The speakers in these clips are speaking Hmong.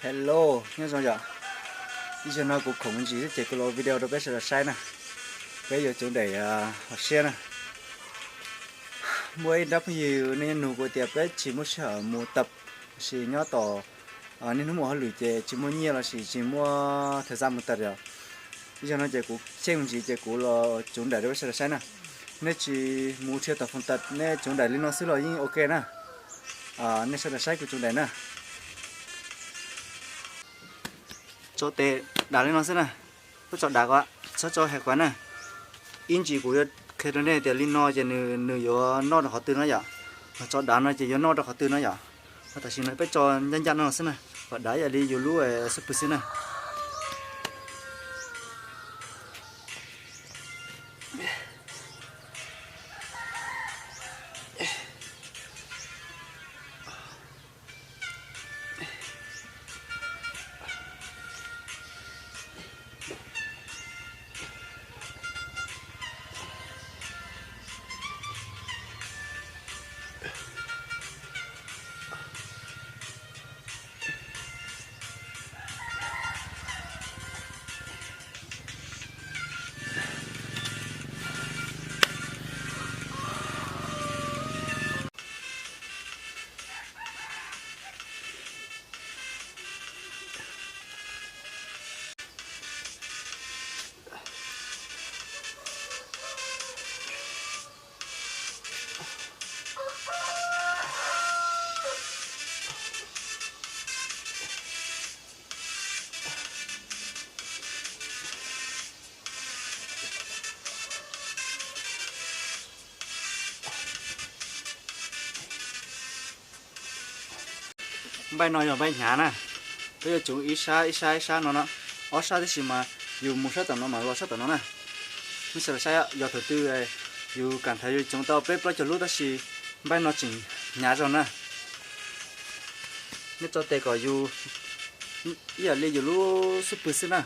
Hello, nyob zoo yom. Ib zaug no kuv khoom me ntsis xwb ces kuv los video rau peb sawv daws saib na. Peb yuav tsuv daim hauv siab na. Muaj ib nrab phooj ywg nej nug kuv tias peb tsis muaj sij hawm mus tawm, sis nyob tom niaj hnub mus hauj lwm ces tsis muaj nyiaj los sis tsis muaj thời gian mus tawm yom. Ib zaug no ces kuv check me ntsis ces kuv los tsuv daim rau peb sawv daws saib na. Nej tsis mus thiaj tom phòng tập, nej tsuv daim li no xwb los yeej ok na. Nej sawv daws saib kuv tsuv daim na. Tso tes dav li no xwb na. Txhob tso dav ko, txhob tso hais qhuav na. Ib ntsis kuv yuav qhia rau nej tias li no ces nws yuav noj rau qhov twg no yom. Ho tso dav no ces yuav noj rau qhov twg no yom. Ho tam sim no peb tso ncaj ncaj no xwb na, kom dav ib yam li yus lub xub pwg xwb na. Npaij no yog npaij hnyav na. Peb yuav tsuv ib sab ib sab ib sab no no, ob sab tab sis mas yus mus sab tom no mas los sab tom no na. Nej sawv daws saib, yog thaum twg yus kam thav yus tsuv tau peb plaub caug lub tab sis npaij no tseem hnyav zog na. Nej tso tes kom yus ib yam li yus lub xub pwg xwb na.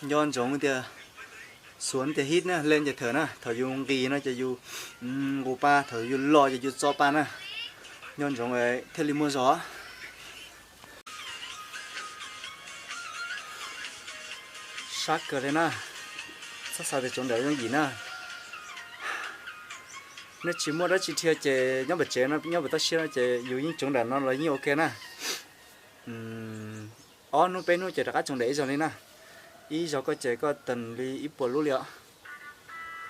Nco ntsoov tias xuav tias hib na, le ces thawm na, thaum yus nqis no ces yus nqus pa, thaum yus los ces yus txo pa na. Nco ntsoov thiaj li muaj zog. Sab kawg li na, txhob xav tias tsuv nram yooj yim na. Nej tsis muaj dab tsi dhia ces nyob pem tsev no, nyob pem toj siab no ces yus yeej tsuv nram no los yeej ok na. Ob hnub peb hnub ces rov qab tsuv nram ib zaug li na. Ib zaug koj ces koj teem li ib puas lub li os.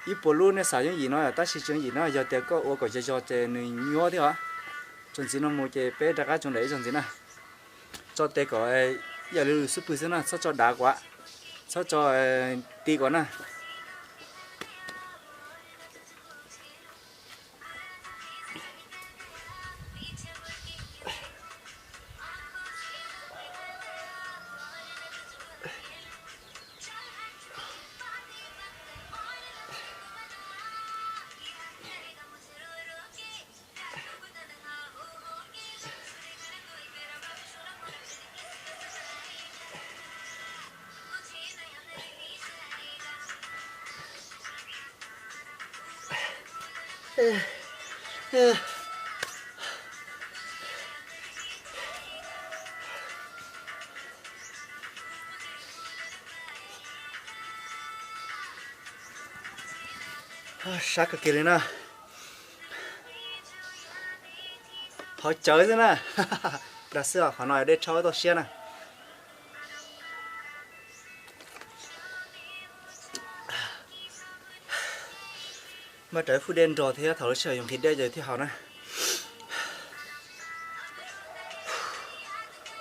Ib puas lub nej xav yooj yim no, tab sis tsis yooj yim no, yog tias koj ua kom zog zog ces nws nyuab thiab os. Txuas ntxiv no mus ces peb rov qab tsuv nram ib zaug ntxiv na. Tso tes kom ib yam li xub pwg xwb na, txhob tso dav kuv, txhob tso ti kuv na. Sab kawg kiag li na. Hov cawv xwb na. Dag xwb, qhov no dej rhawb toj siab na. Npaj rawv fwj dej nrog thiab, thaum lub sij hawm yus nqhis dej ces thiaj haus na.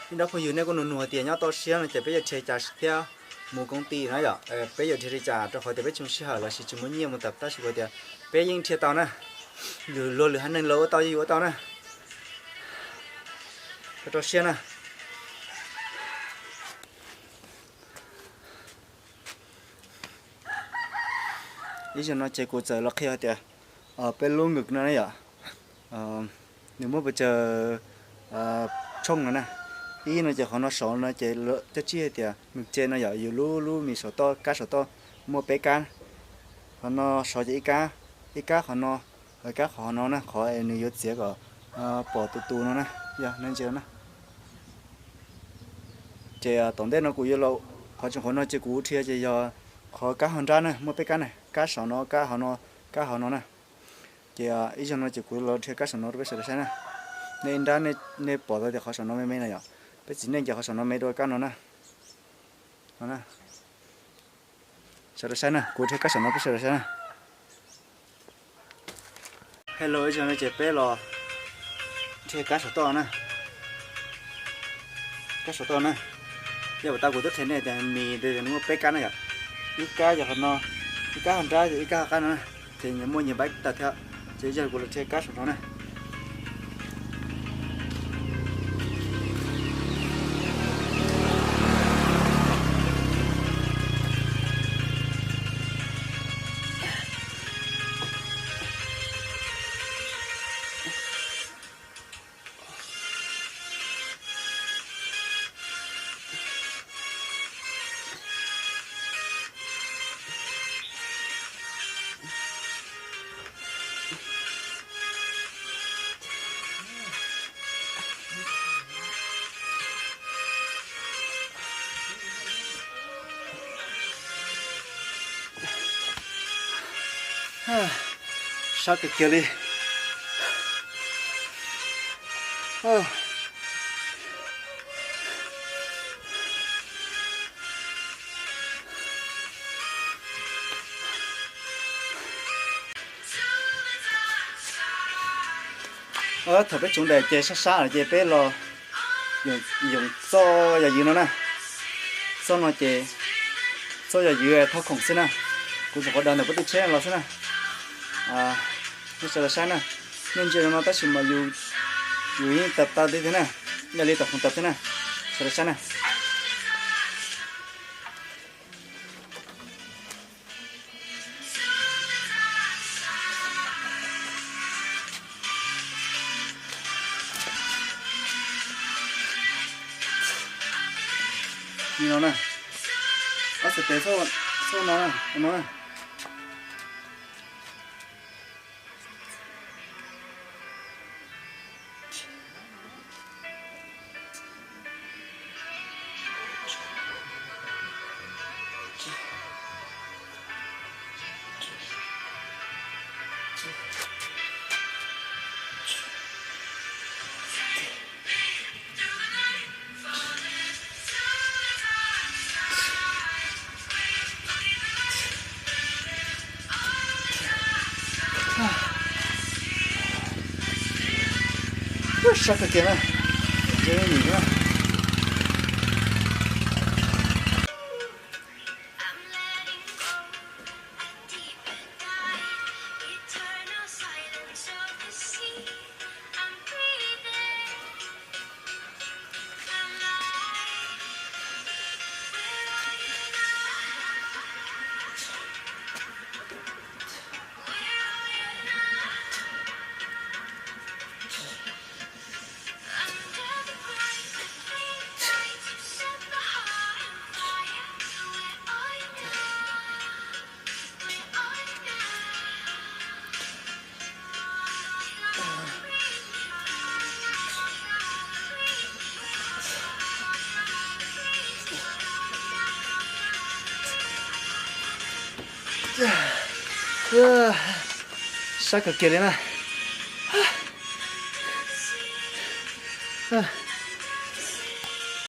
Ib nrab phooj ywg nej kuj nug nug hais tias nyob toj siab no ces peb yuav dhia cas thiab. mus koob ti na yom, peb yuav dhia li cas rau qhov tias peb tsis muaj sij hawm los sis tsis muaj nyiaj mus tawm, tab sis kuv tias peb yeej dhia tau na. Luag lwm haiv neeg los ua tau yeej yuav ua tau na. Rau rau siab na. Ib zaug no ces kuv txawm los qhia hais tias peb lub ngwm no na yom, nws muaj pes tsawg tshooj no na. Ib no ces qhov no saud no ces cov tsij hais tias ngwm ce no yom, yus lub lub mis saum toj, kab saum toj muaj peb kab. Qhov no saud ces ib kab, ib kab qhov no, kab qhov no na, qhov nws yuav txiav kom pom tus tus no na, yog no ntsia na. Ces tom ntej no kuv yuav los, qhov tseem qhuav no ces kuv dhia ces yog qhov kab hauv nrab na, muaj peb kab na, kab saum no, kab hauv no, kab hauv no na. Ces ib zaug no ces kuv los dhia kab saum no rau peb sawv daws saib na. Nej nrab nej pom tau tias qhov saum no me me na yom, peb txiv neej ces qhov saum no me dua kab no na. Sawv daws saib na, kuv dhia kab saum no peb sawv daws saib na. Hello, ib zaug no ces peb los dhia kab saum toj na. Kab saum toj na. Yog puas tau kuv twb qhia nej tias mis ntawd nws muaj peb kab na yom. Ib kab yog qhov no, ib kab hauv nrab, ib kab hauv qab no na. Ces nws muaj nyias npaib tawm thiab. Ces ib zaug kuv los dhia kab saum no na. Sab kawg kiag li. Thaum peb tseem daim ces sab sab lawm ces peb los yoom txoj yam ywg no na. Txoj no ces txoj yam ywg thauj khoom xwb na. Kuv tsuas qhuav daws ntawm pob tw tsheb los xwb na. Nej sawv daws saib na. Nej ntsia no tab sis mas yus yeej tawm tau thiab na. Yog li tawm khoom tawm thiab na. Sawv daws saib na. Li no na. Ob txhais tes xauj no na, no na. Sab kawg kiag na. Sab kawg kiag li na.